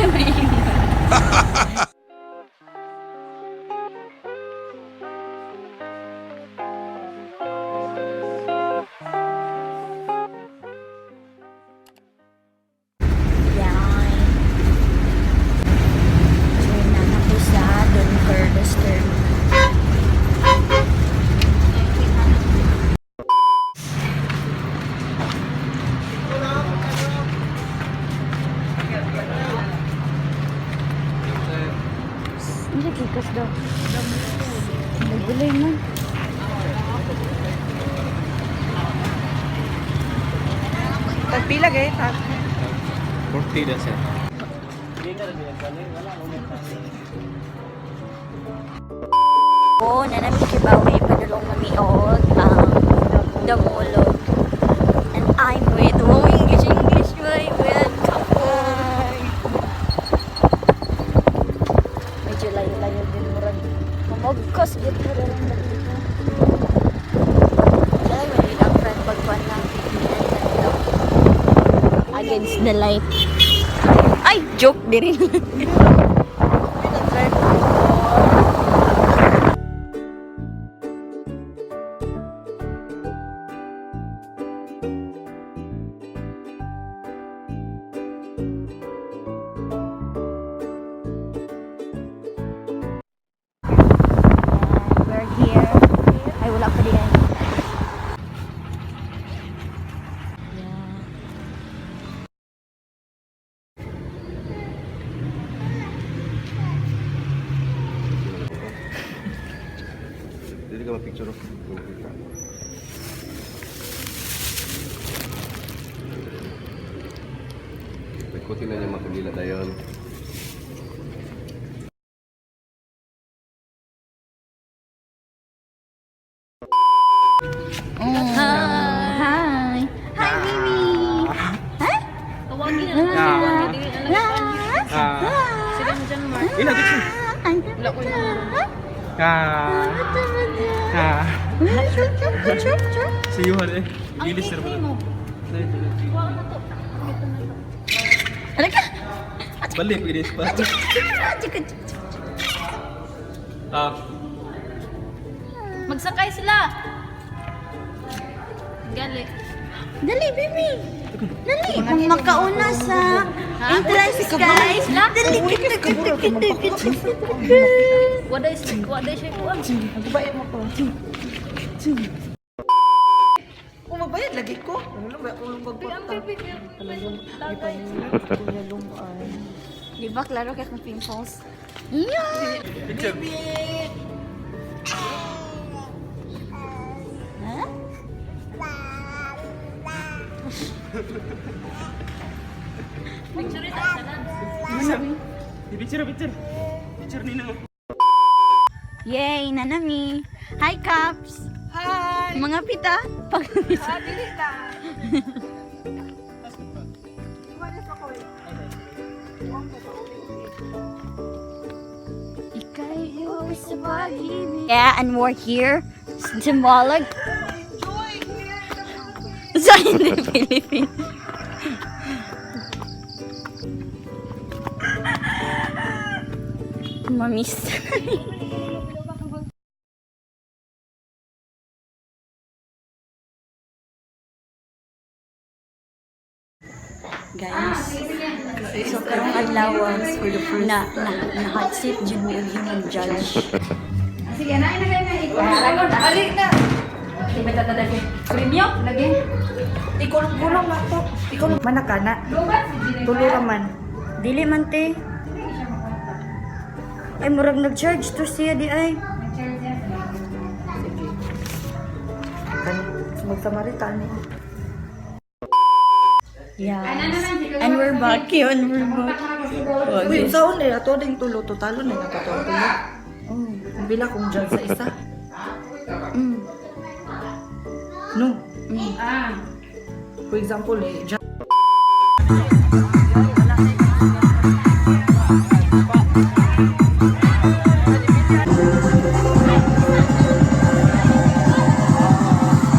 Why may Yan. So, nana ko sa Don Carlos Terminal. Hindi, kikas daw. Nagulay man. Tagpila gay tag. 40 na sir. Oo, nanami kibawi padulong kami og Damulog. And I'm with oh, English English way with couple. Medyo layo-layo din murag. Mamagkos gid mo rin dito. Dahil may ang friend pagkuan na against the light. Ay, joke din rin. We're here. Ay, wala pa din. Yeah. Dili ka ma-picture. Ikutin na niya makabila dayon. Hi. Hi, baby. Hi. Tawagin na lang. Tawagin na lang. Ah. Sila mo dyan, Mark. Ina, picture. Wala ko yung Ah. Ah. Si Yuhan eh. Ang Gilis cake sir. mo. Kuha na to. Ito na to. Halika. Balik gilis pa. Ah. Magsakay sila. Gali. Dali, baby. Dali. Kung makauna sa entrance, guys. Dali. Kita, kita, kita, kita. Wala siya kuha. Babae mo ko. Kung mabayad lagi ko. Wala ba akong Ang magpunta. baby Tagay. Di ba, klaro kaya kung pimples? Yeah. Picture. Huh? Picture ito sa labs. Picture, picture. Picture nina mo. Yay, nanami. Hi, Caps. Hi. Mga pita. Pag Ah, dili ta. Wala sa ko eh. Yeah, and we're here. Symbolic. Sa hindi Philippines. Mamis. Guys, so karong adlaw na na na hot seat jud mi og human judge. Sige, na na na ikaw. Ali na. Premium lagi. Ikulong-kulong na to. Ikulong manakana. Tulo ra man. Dili man te. Ay murag nag-charge to siya di ay. Sige. Kani magsamaritan ni. Yes. And we're back yun, we're back. Uy, saon eh ato ding tulo to talo na nato to tulo. Oh. Ang bila kong dyan sa isa. No. For example, eh, dyan.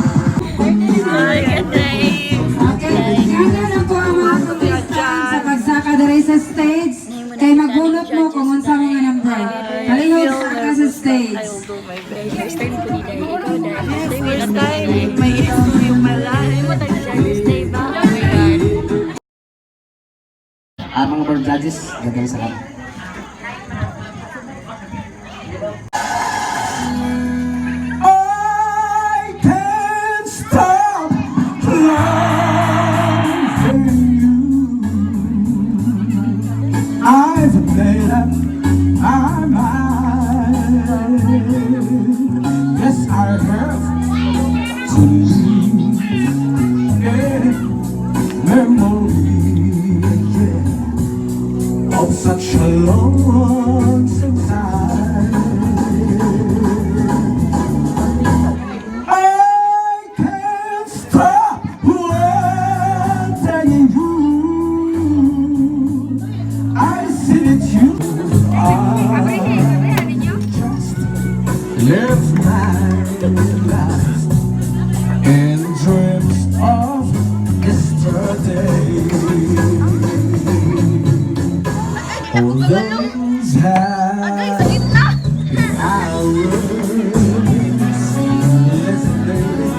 Hi, good day. Okay, ganyan lang po ang mga kumisan sa pagsaka diri sa stage. Mga board judges, daghang salamat. I can't stop loving you. I've made up my mind. Yes, I have to leave a memory, yeah, of such a lonesome time. I can't stop wanting you. I see that you are just live my life in dreams of yesterday. All those happy hours. Yesterday.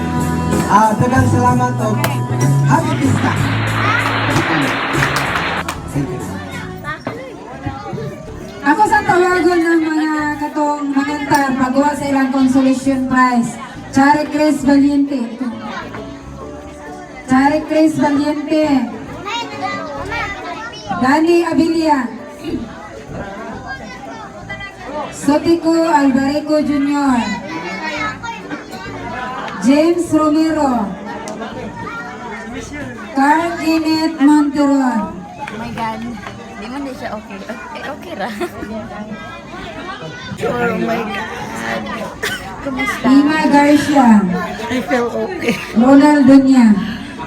Daghang salamat og happy Pista. Thank you. Ako sa tawagon ng mga katong mangantar pagawa sa ilang consolation prize. Chari Chris Valiente. Chari Chris Valiente. Danny Abilia. Sotico Alvarico Jr. James Romero. Carl Kenneth Monteron. Oh my God. Di man di siya okay. Eh, okay ra. Oh my God. Kumusta? Ima Garcia. I feel okay. Ronald Dunya.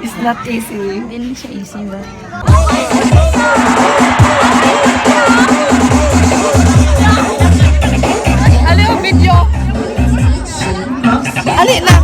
It's not easy. Hindi na siya easy ba? Ali, oh, video. Ali na.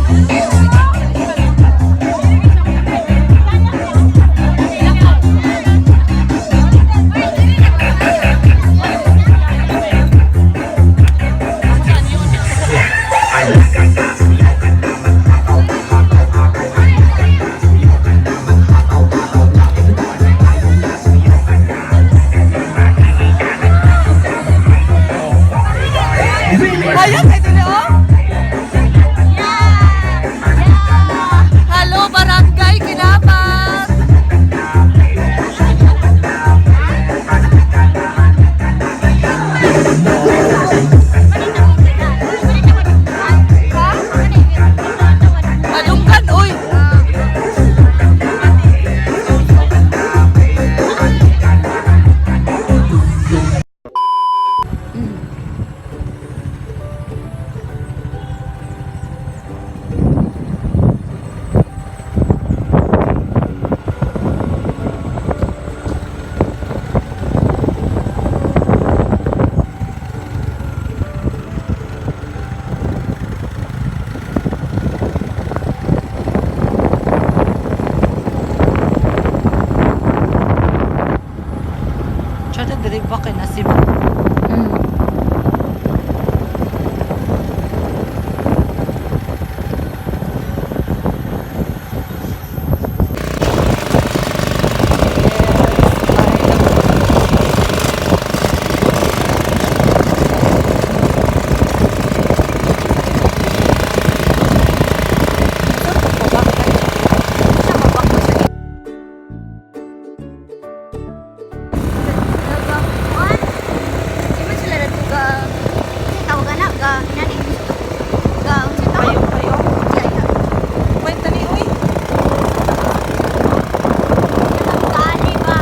Ayun, kay dili oh. Hello, Barangay Kinapas! Madunggan, uy! Tsada diri ba kay nasib? Di man sila na ga kasi tawag na ga nani ga unsa tawag? Kayo, kayo. May tani, uy. Kaani ba?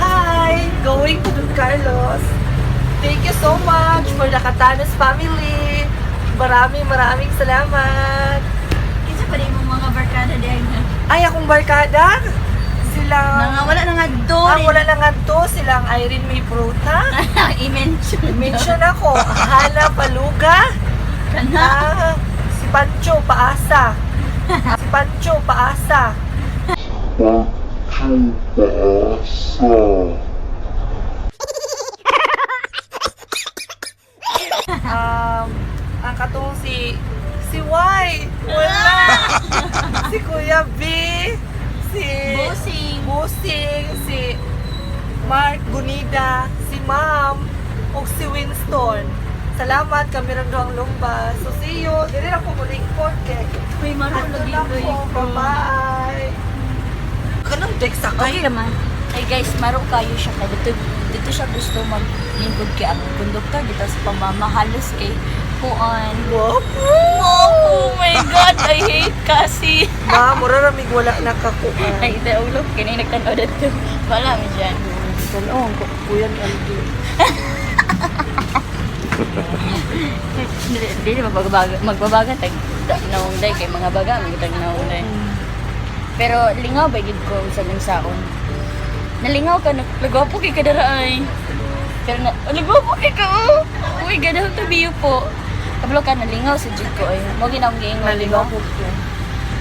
Hi! Going to Don Carlos. Thank you so much for the Katanas family. Maraming maraming salamat. Kinsa pa rin mong mga barkada diay na? Ay, akong barkada. Silang... Nga wala na nga do. Ah, wala na nga to. Silang Irene May Pruta. I-mention. Mention ako. Hala Paluga. Kana. Ah, si Pancho Paasa. Si Pancho Paasa. Ang katong si Y. Wala. Bossing, si Mark Gunida, si Ma'am, ug si Winston. Salamat kami rin ang lumba. So see you. Dili na ko mulingkod kay. Uy, maro Adto na ko. Bye-bye. Kanang deck sakay. Okay naman. Ay guys, maro kayo siya kay dito dito siya gusto maglingkod kay ang konduktor dito sa pamamahalos kay kuan. Wow. Oh my God, I hate kasi. Ma, mura ramig wala nakakuha. Ay, ito ulo kini nagtan-aw dito. Wala mi dyan. Tanaw ang kuyan LD. Dili magbabaga magbabaga tag naong day kay mga baga may tag naong day. Pero lingaw ba gid ko sa saon. Nalingaw ka nagwapo kay kadara ay. Pero na nagwapo kay ka. Oh. Uy, ganaw to biyo po. Kabalo ka nalingaw sa jud ko ay. Mo ginaw giingon. Nalingaw ko ko.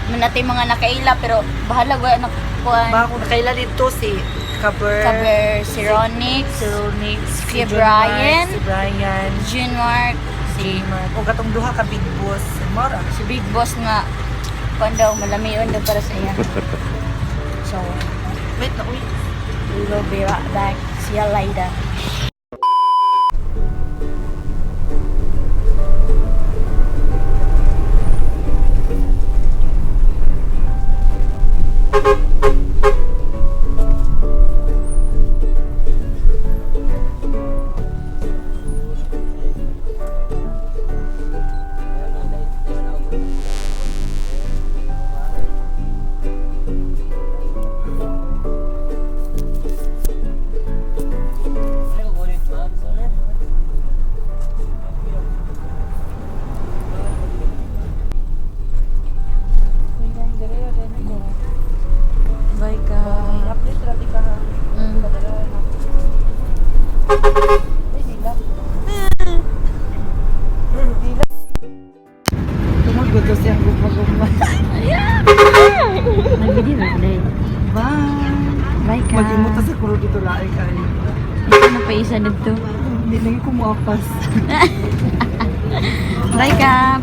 Manatay mga nakaila pero bahala wa na kuan. Ba, kung nakaila dito si Kaber, Cover si Ronix, si Ronix, Si John Brian. Mark, si Brian, Junmark, si si Mark. O katong duha ka Big Boss. Mara. si Big Boss nga kuan daw malamion daw para sa iya. So, Wait na, uy. we will be right back. See you later. Bye ka. Update rati ka ha. Padala na. Ay, dila. Dila. Tungod ko to siya gugma-gugma. Bye. Bye ka. Mag-imot ta sa kuro dito lain kayo. Ito na pa isa dito. Hindi lang ko muapas. Bye ka.